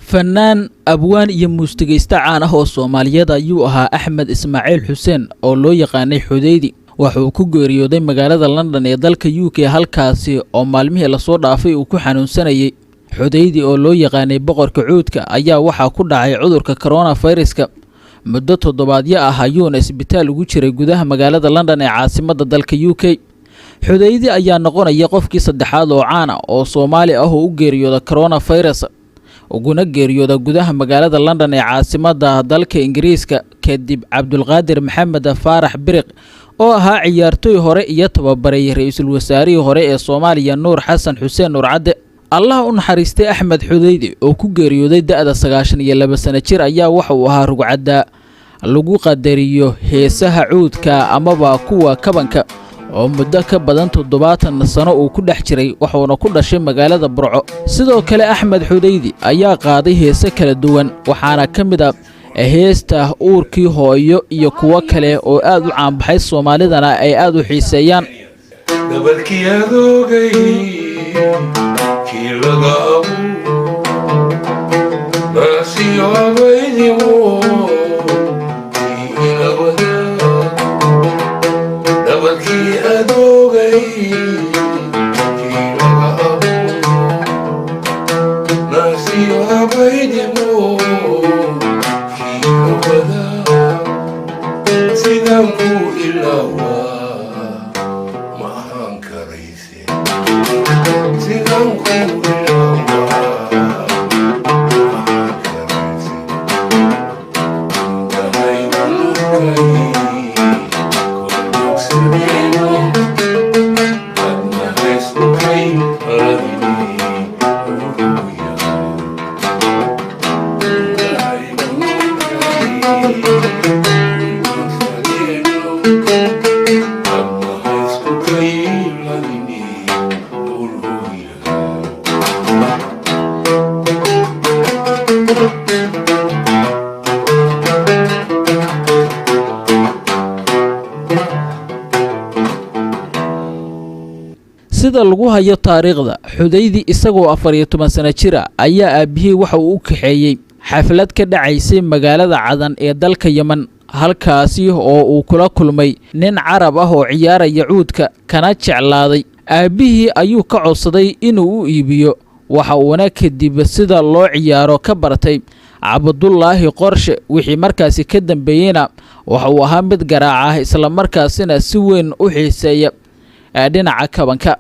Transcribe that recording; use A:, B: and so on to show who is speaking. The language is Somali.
A: Fanaan, abwaan iyo muusigayste caan ah oo Soomaaliyeed ayuu ahaa Axmed Ismaaciil Xuseen oo loo yaqaanay Xudeydi. Waxa uu ku geeriyooday magaalada London ee dalka UK, halkaasi oo maalmihii lasoo dhaafay uu ku xanuunsanayay. Xudeydi oo loo yaqaanay boqorka cuudka ayaa waxaa ku dhacay cudurka coronaviruska. Muddo toddobaadyo ah ayuuna isbitaal ugu jiray gudaha magaalada London ee caasimadda dalka UK. Xudeydi ayaa noqonaya qofkii saddexaad oo caan ah oo Soomaali ah oo u geeriyooda coronavirus, uguna geeriyooda gudaha magaalada London ee caasimadda dalka Ingiriiska, kadib Cabdulqaadir Maxamed Faarax Biriq oo ahaa ciyaartoy hore iyo tababaray ra-iisul wasaarihii hore ee Soomaaliya, Nuur Xasan Xuseen, Nuur Cadde. Allah u naxariistay Axmed Xudeydi oo ku geeriyooday da'da 92 sano jir ayaa waxa uu ahaa rugcadda lagu qadariyo heesaha cuudka amaba kuwa kabanka oo muddo ka badan 70 sano uu ku dhex jiray, wuxuuna ku dhashay magaalada Burco. Sidoo kale Axmed Xudeydi ayaa qaaday heese kala duwan, waxaana ka mid a heesta Uurkii Hooyo iyo kuwo kale oo aad u caanbaxay, Soomaalidana ay aad u xiiseeyaan.
B: Dhabarkii adoogay kii laga abuur naasiyo abaydimo kii ila wadaag. Dhabarkii adoogay kii laga abuur naasiyo abaydimo kii ila wadaag, sidaan ku ilaawaa ma ahaan karayse, sidaan ku ilaawaa ma ahaan karayse. Indhahaygu nurkay kordogsadeeno adna haysku kay ladini uruya. Indhahaygu nurkay kordogsadeeno adna haysku kay ladini uruya.
A: Sida lagu hayo taariikhda, Xudaydi isagoo 14 sano jira ayaa aabbihii waxa uu u kaxeeyey xaflad ka dhacaysay magaalada Cadan ee dalka Yemen, halkaasi oo uu kula kulmay nin Carab ah oo ciyaaraya cuudka, kana jeclaaday. Aabbihii ayuu ka codsaday inuu u iibiyo, waxa uuna kadib sida loo ciyaaro ka bartay Cabdullaahi Qorshe. Wixii markaasi ka dambeeyeyna waxa uu ahaa mid garaaca, islamarkaasina si weyn u xiiseeya ee dhinaca kabanka.